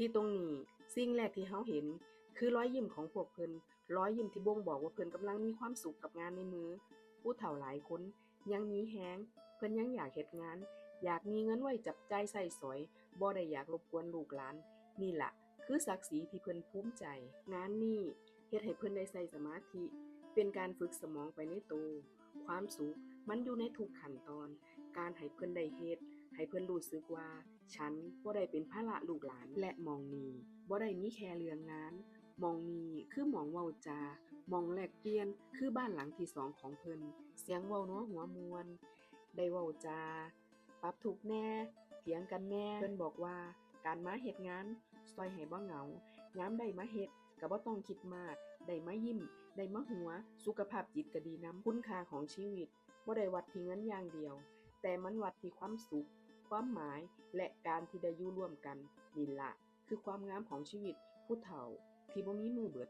ທີ່ຕົງນີ້, ສິ່ງແລກທີ່ເຮົາເຫັນຄືລອຍຍິ້ມຂອງພວກເພິ່ນ, ລອຍຍິ້ມທີ່ບົ່ງບອກວ່າເພິ່ນກຳລັງມີຄວາມສຸກກັບງານໃນມື. ຜູ້ເຖົ້າຫຼາຍຄົນຍັງມີແຮງ, ເພິ່ນຍັງຢາກເຮັດງານ, ຢາກມີເງິນໄວ້ຈັບຈ່າຍໃຊ້ສອຍ, ບໍ່ໄດ້ຢາກລົບກວນລູກຫຼານ. ນີ້ລະຄືສັກສີທີ່ເພິ່ນພູມໃຈ. ງານນີ້ເຮັດໃຫ້ເພິ່ນໄດ້ໃຊ້ສະມາທິ, ເປັນການຝຶກສະໝອງໄປໃນໂຕ. ຄວາມສຸກມັນຢູ່ໃນທຸກຂັ້ນຕອນ. ການໃຫ້ເພິ່ນໄດ້ເຮັດ ໃຫ້ເພິ່ນຮູ້ສຶກວ່າ "ສັນບໍ່ໄດ້ເປັນພາລະລູກຫຼານ." ແລະ ໝ່ອງນີ້ບໍ່ໄດ້ມີແຄ່ເລື່ອງງານ, ໝ່ອງນີ້ຄືໝ່ອງເວົ້າຈາ, ໝ່ອງແລກປ່ຽນ, ຄືບ້ານຫຼັງທີສອງຂອງເພິ່ນ. ສຽງເວົ້ານົວຫົວມ່ວນ, ໄດ້ເວົ້າຈາ, ປັບທຸກແດ່, ຖຽງກັນແດ່. ເພິ່ນບອກວ່າ ການມາເຮັດງານຊ່ອຍໃຫ້ບໍ່ເຫງົາ, ຍາມໄດ້ມາເຮັດກໍບໍ່ຕ້ອງຄິດມາກ, ໄດ້ມາຍິ້ມ, ໄດ້ມາຫົວ, ສຸຂະພາບຈິດກໍດີນຳ. ຄຸນຄ່າຂອງຊີວິດບໍ່ໄດ້ວັດທີ່ເງິນຢ່າງດຽວ, ແຕ່ມັນວັດທີ່ຄວາມສຸກ, ຄວາມໝາຍ ແລະ ການທີ່ໄດ້ຢູ່ຮ່ວມກັນ. ນີ້ລະຄືຄວາມງາມຂອງຊີວິດຜູ້ເຖົ້າທີ່ບໍ່ມີມື້ເບິດ.